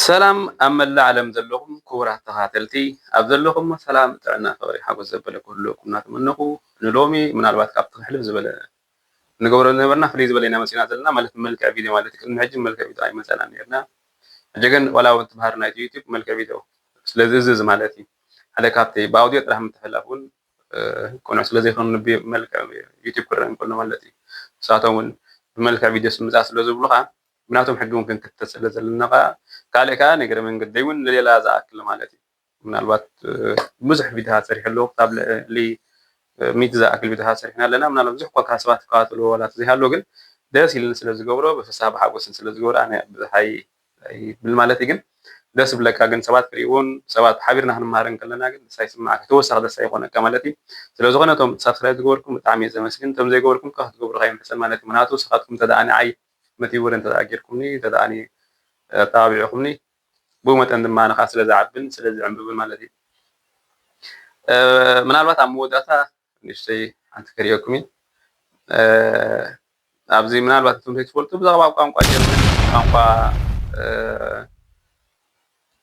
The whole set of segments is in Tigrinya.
ሰላም ኣብ መላእ ዓለም ዘለኹም ክቡራት ተኸታተልቲ፣ ኣብ ዘለኹም ሰላም፣ ጥዕና፣ ፍቕሪ፣ ሓጎስ ዘበለ ክህልወኩም እናተመነኹ፣ ንሎሚ ምናልባት ካብቲ ክሕልፍ ዝበለ ንገብሮ ዝነበርና ፍልይ ዝበለ ኢና መፂና ዘለና፣ ማለት ብመልክዕ ቪድዮ ማለት እዩ። ቅድሚ ሕጂ ብመልክዕ ቪድዮ ኣይመፀናን ነርና። ሕጂ ግን ዋላ እውን እቲ ባህሪ ናይቲ ዩቲዩብ ብመልክዕ ቪድዮ ስለ ዝእዝዝ ማለት እዩ። ሓደ ካብቲ ብኣውዲዮ ጥራሕ ምትሕልላፍ እውን ቅኑዕ ስለ ዘይኮነ ብመልክዕ ዩቲዩብ ክረአ እንከሎ ማለት እዩ። ንሳቶም እውን ብመልክዕ ቪድዮ ስምፃ ስለ ዝብሉኻ ብናቶም ሕጊ እውን ክንክተል ስለ ዘለና ከዓ ካልእ ከዓ ነገረ መንገደይ እውን ንሌላ ዝኣክል ማለት እዩ። ምናልባት ብዙሕ ቪድዮታት ሰሪሐ ኣለዎ። ክሳብ ልዕሊ ሚእቲ ዝኣክል ቪድዮታት ሰሪሕና ኣለና። ምናልባት ብዙሕ እኳ ካብ ሰባት ክከታተልዎ ዋላ ዘይሃሎ ግን ደስ ኢልን ስለ ዝገብሮ ብፍስሃ ብሓጎስን ስለ ዝገብሮ ኣነ ብዙሕ ኣይብል ማለት እዩ። ግን ደስ ብለካ ግን ሰባት ክሪእዎን ሰባት ሓቢርና ክንመሃር እንከለና ግን ደስ ኣይስማዓካ፣ ተወሳኺ ደስ ኣይኮነካ ማለት እዩ። ስለ ዝኾነ እቶም ሳብስክራይብ ዝገበርኩም ብጣዕሚ እየ ዘመስግን። እቶም ዘይገበርኩም ከ ክትገብሩ ከይምሕሰን ማለት እዩ። ምክንያቱ ንስኻትኩም እንተ ደኣ ንዓይ መቲውር እንተ ደኣ ጌርኩምኒ እንተ ደኣ ኣተባቢዕኩምኒ ብኡ መጠን ድማ ንኻ ስለ ዝዓብን ስለ ዝዕንብብን ማለት እዩ። ምናልባት ኣብ መወዳእታ ንእሽተይ ሓንቲ ከርእየኩም እዩ። ኣብዚ ምናልባት እቶም ዘይትፈልጡ ብዛዕባ ቋንቋ ጀርመን ቋንቋ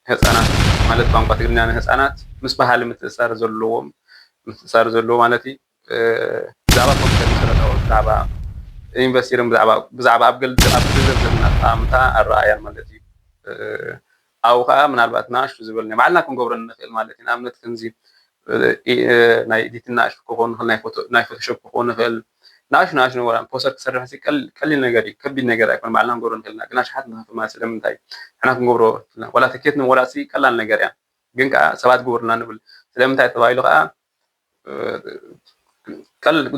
ህፃናት ማለት ቋንቋ ትግርኛ ንህፃናት ምስ ባህሊ ምትእሳር ዘለዎም ምትእሳር ዘለዎ ማለት እዩ። ብዛዕባ ኮምፒተር መሰረታዊ ብዛዕባ ኢንቨስቲርን ብዛዕባ ኣብ ገንዘብ ዘለና ኣጠማምታ ኣረኣእያን ማለት እዩ። ኣብኡ ከዓ ምናልባት ንኣሽቱ ዝበል ናይ ባዕልና ክንገብሮ ንኽእል ማለት እዩ። ንኣብነት ከምዚ ናይ ኤዲት ንኣሽቱ ክኸውን ንኽእል፣ ናይ ፎቶሾፕ ክኸውን ንኽእል። ንኣሽቱ ንኣሽቱ ነገራት ፖስተር ክሰርሕ ቀሊል ነገር እዩ፣ ከቢድ ነገር ኣይኮነ፣ ባዕልና ክንገብሮ ንኽእል ኢና። ግን ኣሽሓት ንኸፍል ማለት ስለምንታይ ንሕና ክንገብሮ ዋላ ትኬት ንምቑራፅ ቀላል ነገር እያ። ግን ከዓ ሰባት ግበሩልና ንብል ስለምንታይ ተባሂሉ ከዓ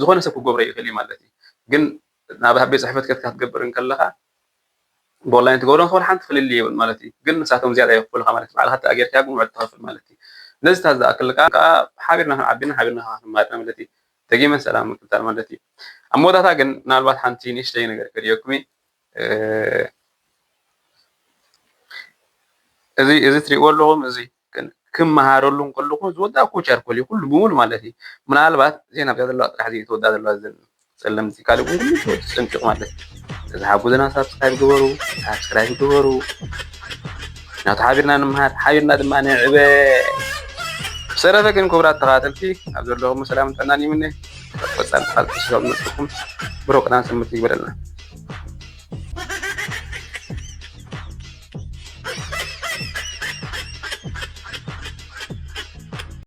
ዝኾነ ሰብ ክገብሮ ይኽእል እዩ ማለት እዩ። ግን ናብ ቤት ፅሕፈት ከትካ ክትገብር እንከለካ ብኦንላይን ትገብሮ ንክብል ሓንቲ ፍልልይ የብሉን ማለት እዩ። ግን ንሳቶም ዝያዳ የኽፍሉካ ማለት እዩ። ባዕልካ ተኣጊርካ ግን ውዕል ትኸፍል ማለት እዩ። ነዚታት ዝኣክል ከዓ ሓቢርና ክንዓቢና ሓቢርና ክንማርና ማለት እዩ። ደጊመ ሰላም ምክታል ማለት እዩ። ኣብ መወዳእታ ግን ምናልባት ሓንቲ ንእሽተይ ነገር ክርእየኩም እዩ። እዚ እዚ ትሪእዎ ኣለኹም እዚ ክመሃረሉ እንከለኹ ዝወዳእኩ ቻርኮል እዩ ኩሉ ብምሉ ማለት እዩ። ምናልባት እዚአን ኣብዚኣ ዘለዋ ጥራሕ እዚአን ተወዳ ዘለዋ እዘን ጸለምቲ ካልእ እውን ኩሉ ተወዲ ጽንቅቕ ማለት እዩ። እዚ ሓጉዝና ሳብስክራይብ ግበሩ፣ ሳብስክራይብ ግበሩ። ናቱ ሓቢርና ንምሃር ሓቢርና ድማ ንዕበ። ብሰረፈ ግን ክቡራት ተኸታተልቲ ኣብ ዘለኹም ሰላም ጥዕናን ይምነ። ቀጻል ቃል ክስሎም መጥኩም ብሩክ ቅዳን ሰንበት ይግበረልና።